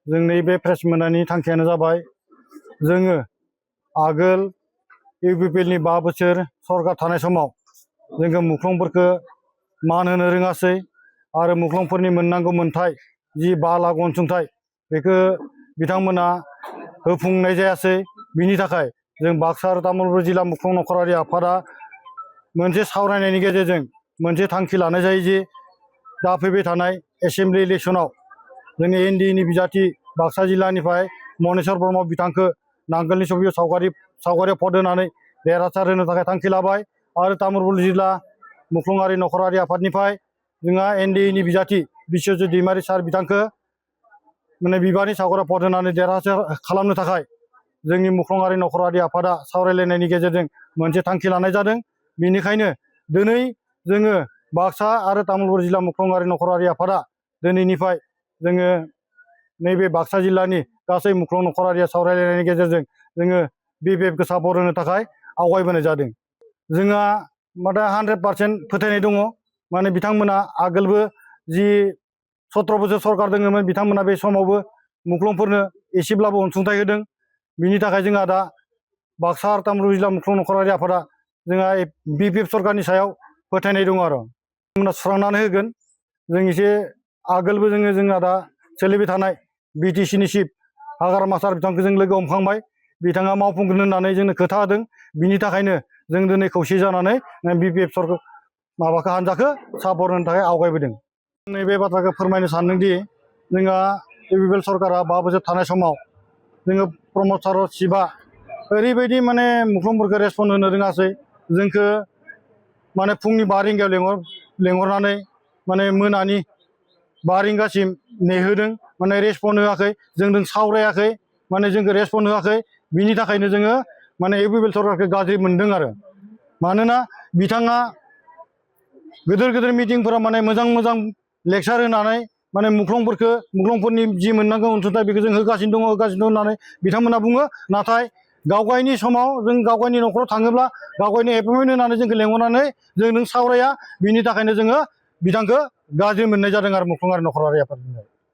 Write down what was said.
जोंनि बे प्रेस मोननायनि थांखियानो जाबाय जोङो आगोल इउपिपिएलनि 5 बोसोर सरकार थानाय समाव जोङो मुख्लंफोरखौ मान होनो रोङासै आरो मुख्लंफोरनि मोननांगौ मोनथाय जि 5 लाख अनसुंथाइ बेखौ बिथांमोना होफुंनाय जायासै। बिनि थाखाय जों बाक्सा आरो तामुलपुर जिल्ला मुख्लं नखरारि आफादा मोनसे सावरायनायनि गेजेरजों मोनसे थांखि लानाय जायो जे दा फैबाय थानाय एसेम्बलि इलेक्सनाव जोंनि एनडिएनि बिजाथि बाक्सा जिल्लानिफ्राय मनेस्वर ब्रह्म बिथांखौ नांगोलनि सबियाव सावगारियाव भट होनानै देरहासार होनो थाखाय थांखि लाबाय आरो तामुलपुर जिल्ला मुख्लंआरि नखरारि आफादनिफ्राय जोंहा एनडिएनि बिजाथि बिश्वजित दैमारि सार बिथांखौ माने बिबारनि सावगारियाव भट होनानै देरहासार खालामनो थाखाय जोंनि मुख्लंआरि नखरारि आफादा सावरायलायनायनि गेजेरजों मोनसे थांखि लानाय जादों। बेनिखायनो दिनै जोङो बाक्सा आरो तामुलपुर जिल्ला मुख्लंआरि नखरारि आफादा दिनैनिफ्राय जोङो नैबे बाक्सा जिल्लानि गासै मुख्लं नखरारिया सावरायलायनायनि गेजेरजों जोङो बिपिएफखौ सापर्ट होनो थाखाय आवगायबोनाय जादों। जोंहा माने 100% फोथायनाय दङ माने बिथांमोना आगोलबो जि 17 बोसोर सरकार दङमोन बिथांमोना बे समावबो मुख्लंफोरनो एसेब्लाबो अनसुंथाइ होदों। बिनि थाखाय जोंहा दा बाक्सा आरो तामुलपुर जिल्ला मुख्लं नखरारि आफादा जोंहा बिपिएफ सरकारनि सायाव फोथायनाय दङ आरो बिथांमोना सुस्रांनानै होगोन। जों एसे आगोलबो जोंहा दा सोलिबाय थानाय बिटिसिनि चिफ हाग्रामा सार बिथांखौ जों लोगो हमखांबाय। बिथाङा मावफुंगोन होननानै जोंनो खोथा होदों। बिनि थाखायनो जों दिनै खौसे जानानै बिपिएफ सरकार माबाखौ हान्जाखौ सापर्ट होनो थाखाय आवगायबोदों। नैबे बाथ्राखौ फोरमायनो सानदोंदि जोंहा इउपिपिएल सरकारा 5 बोसोर थानाय समाव जोङो प्रमद सार चिफआ ओरैबायदि माने मुख्लंफोरखौ रेसपन्ड होनो रोङासै। जोंखौ माने फुंनि 5 रिंगायाव लेंहरनानै माने मोनानि 5 रिंगासिम नेहोदों माने रेसपन्ड होआखै जोंजों सावरायाखै माने जोंखौ रेसपन्ड होआखै। बिनि थाखायनो जोङो माने इउपिपिएल सरकारखौ गाज्रि मोनदों आरो मानोना बिथाङा गिदिर मिटिंफोराव माने मोजां लेक्सार होनानै माने मुख्लंफोरनि जि मोननांगौ अनसुंथाइ बेखौ जों होगासिनो दं होननानै बिथांमोना बुङो। नाथाय गावगायनि समाव जों गावगायनि न'खराव थाङोब्ला गावगायनि एपइन्टमेन्ट होनानै जोंखौ लेंहरनानै जों नों सावराया। बिनि थाखायनो जोङो बिथांखौ गाज्रि मोननाय जादों आरो मुख्लंआरि नखरारि आफादनिफ्राय।